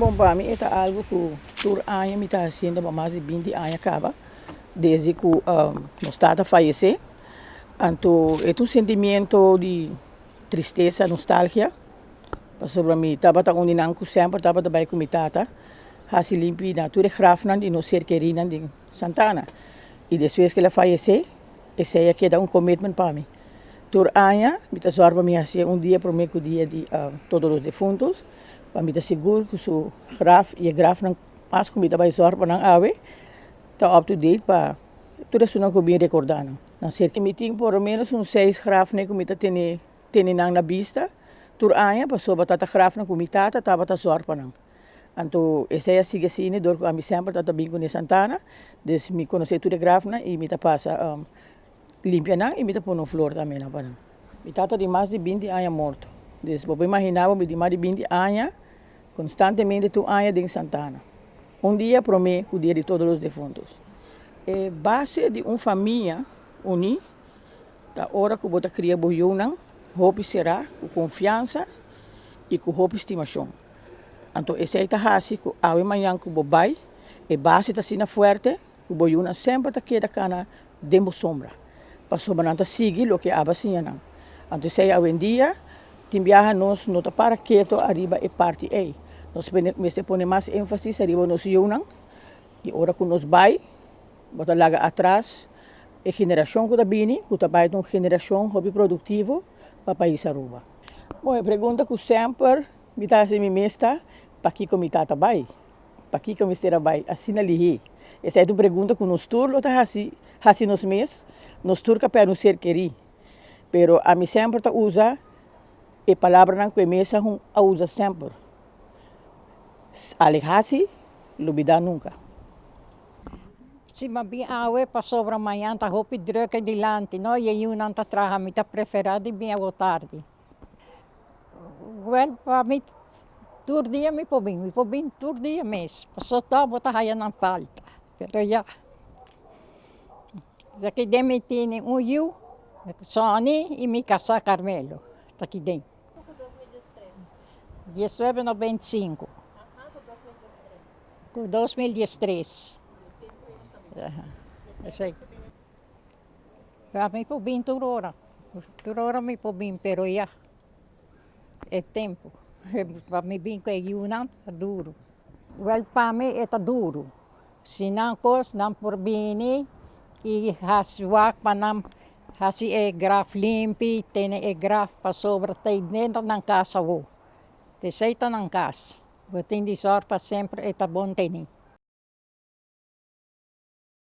Bon, pa mi e ta algo ku tur aña mi ta hasiendo pa mas di 20 aña kaba, desde ku nos tata fayesé. Anto e ta un sentimiento di tristesa, nostalgia, pasobra mi tabata un di nan ku semper tabata bai ku mi tata hasi limpi na tur e grafnan di nos ser kerinan den Santana. I despues ku el a fayesé, esei a keda un commitment pa mi. Tur aña mi ta zorg pa mi hasié un dia promé ku dia di Todos los Difuntos, pa mi ta sigur ku su graf i e grafnan mas ku mi ta bai zorg pa nan awe ta up to date pa tur esunnan ku bin rekordá nan. Nan ser mi tin por lo menos un seis grafnan ku mi ta tene tene nan na bista tur aña pasobra ta ta grafnan ku mi tata tabata zorg pa nan. Anto esei a sigui asina dor ku ami semper tabata bin kuné Santana, dus mi konosé tur e grafnan i mi ta pasa limpia nan i mi ta pone un flor tambe nan pa nan. Mi tata tin mas di 20 aña morto, dus bo por imaginá bo mi tin mas di 20 aña konstantemente tur aña den Santana, un dia promé ku dia di Todos los Difuntos. E base di un famia uní ta ora ku bo ta kria bo yunan hopi será, ku konfiansa i ku hopi stimashon. Anto esei ta hasi ku awe mañan ku bo bai, e base ta asina fuerte ku bo yunan semper ta keda kana den bo sombra, pasobra nan ta sigui loke abo a siña nan. Anto esei awendia tin biaha nos no ta para keto ariba e parti ei. Nos mester pone mas énfasis ariba nos yunan i ora ku nos bai bo ta laga atras e generashon ku ta bini, ku ta bai ta un generashon hopi produktivo pa pais Aruba. Bon, e pregunta ku semper mi ta hasi mi mes ta, pakiko mi tata bai? Pakiko mester a bai asina lihé? Esei ta un pregunta ku nos tur lo ta hasi hasi nos mes, nos tur ka pèrdè un ser kerí. Pero ami semper ta usa e palabranan ku e mes a usa semper, Alehasi, lubidá nunka. Si mi a bin awe pasobra mañan ta hopi druk dilanti no y e yunan ta traha mi ta prefera di bin awo tardi. Wel pa mi tur dia mi por bin, mi por bin tur dia mes pasobra tog bo ta haya nan falta pero ya. Aki den mi tene un yu Sonny y mi casa Carmelo ta aki den. 1995. Ku 2013. Esei. Pa mi por bin tur ora, tur ora mi por bin pero ya e tempo pa mi bin ku e yunan ta duru. Wèl pa mi e ta duru, si nan kos nan por bini i hasi wak pa nan hasi e graf limpi, tene e graf pasobra ta dentro nan kas awor, esei ta nan kas. Bo tin di sòrg pa semper e ta bon teni.